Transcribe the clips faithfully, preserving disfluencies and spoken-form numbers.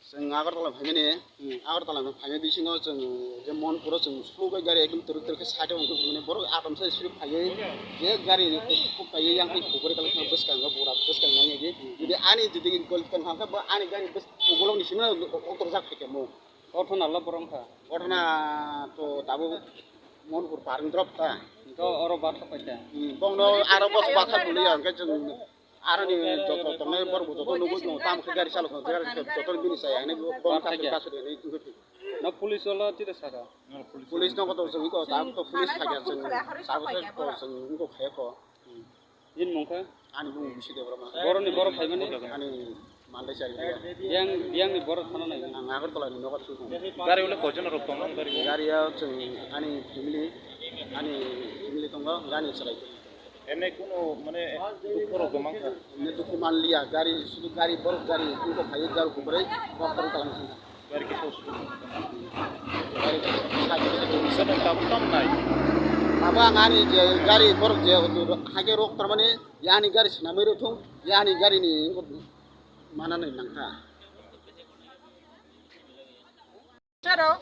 Chwng Agartala phaimani, hmm, Agartala phaimani bisingo chwng je Monpuro chwng slow bai gari ekdom twrwk twrwk khe side o hwnkhai phuru borok atomsa sri phaiwi je gari khuk phaiwi yang twi khuk bai kala bwskango bura bwskang nai di. Jodi ani jodi gol tong kha khe bo ani gari bwskango bolong ni simi kotor jak phaikha mo. Kothona lo borok kha. Kothona to tabuk Monpur parwng drop ta. To oro batha paita. Hmm, bongno aro bos batha buliya hwnkhe chwng aroni joto tongnai borok joto nugwi tongo, tamo khe gari chalok tongo, gari joto bini chaya hinwi bong kasu kasu hinwi wngkhe thwi. No police wala tira saka? Police no kotor chwng ko, tab to police thakya chwng, tabuk se ko chwng ko khaya ko. Nini mung kha? Ani mung Bisi Debbarma. Boroni borok phaimani? Ani Mandai chari. Biyang, biyangni borok thana nai. Ang Agartala ni nogo thung. Gari ulo koijon rok tongo gari? Gari o chwng ani family, ani family tongo, gani chwrai. Emne kuno mane dukho rok gomang kha? Emne dukho man liya, gari sudu gari borok gari ulo phaiwi gari kubrai kok tang tang. Gari kisa sudu. Gari sadu sadu. Sadu tabu tam nai. Abo ang ani je gari borok je hake rok tarmani Yani gari swnamwi rw thung, yani gari ni mananwi nangkha. Saro,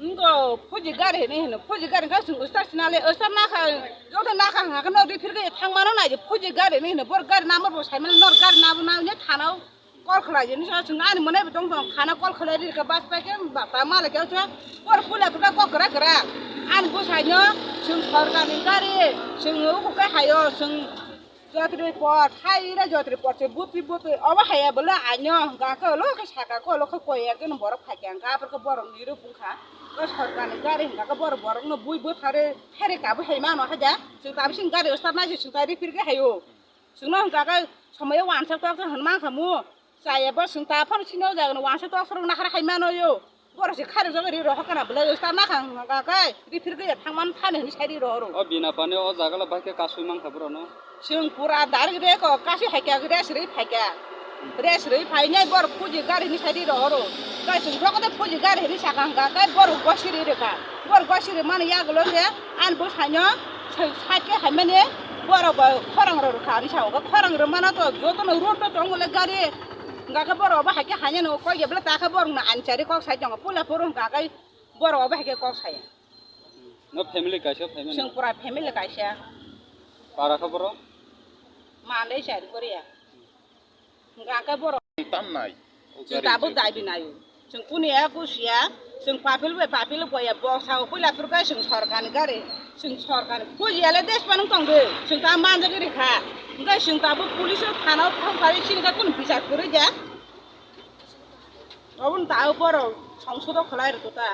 ngo fuji gari hinwi hino, fuji gari kha chwng ustar sinale, ustar nakha, joto nakha hwnkha khe no refill khe thangmano nai je fuji gari hinwi hino, bor gari number bo saimano, nor gari number nai thana o. Call khlai di, nisa chwng ani mwnai bo tong tong, khana call khlai di, khe bus pai khe, ba, ta mala khe chwng, por pula pura kok gra gra. Ani bwsai no, chwng sorkar ni gari, chwng uku khe hayo, chwng jotri pot, hai ira jotri pot, se bupi bupi, obo haya bwle anyo, hwnkha khe olo khe saka khe olo khe koi ekjon borok phai khe, hwnkha aphuru khe borok ni rw bwkha, o sorkar ni gari hwnkha khe borok, borok no bui bwthare, phere kabu hai mano haja, chwng ta bising gari o start nai se chwng ta refill khe hayo. Chwngno hwnkha khe somoyo wansa tok se hwnma khamu. Chaya bo chwng ta phano sini o jaga no wansa tok se rwna har hai mano yo. Borok se kharok jaga ri rohor kana bwlai sta na kha hwnkha khe refill khe thangman thani hwnwi sai ri rohoro. O bina pani o jaga le bai khe kasui mankha borok no. Chwng pura direct re ko kasi hai kha res rwi phai kha. Res rwi phai nai borok fuji gari hwnwi sai ri rohoro. Kai chwng jogo de fuji gari hwnwi saka hwnkha khe borok gosi ri rwkha. Borok gosi ri mani yagulo se ani bwsai no. Chwng side khe haimani borok bo khorang rw rwkha ani sao khe khorang rw mano to joto no road to tongo le gari hwnkha khe borok bo hai khe hainani kok ya bwle ta khe borok no ani chari kok sai tongo puila phuru hwnkha khe borok bo hai khe kok saya. No family kaisa family. Chwng pura family kaisa. Para khe borok? Mandai chari Korea. Hwnkha khe borok tam nai. Chwng tabuk daibi naio. Chwng kuniya kusiya, chwng papil bai papil boya boksa o puila phuru khe chwng sorkar ni gari, chwng sorkar ni puji ya le desh panung tong de, chwng ta manjak ri kha. Hwnkhe chwng tabuk police o thana o thang phari chini khe kunu bichar kwrwi ya. Oboni ta o borok songsodo khlai rwkha ta.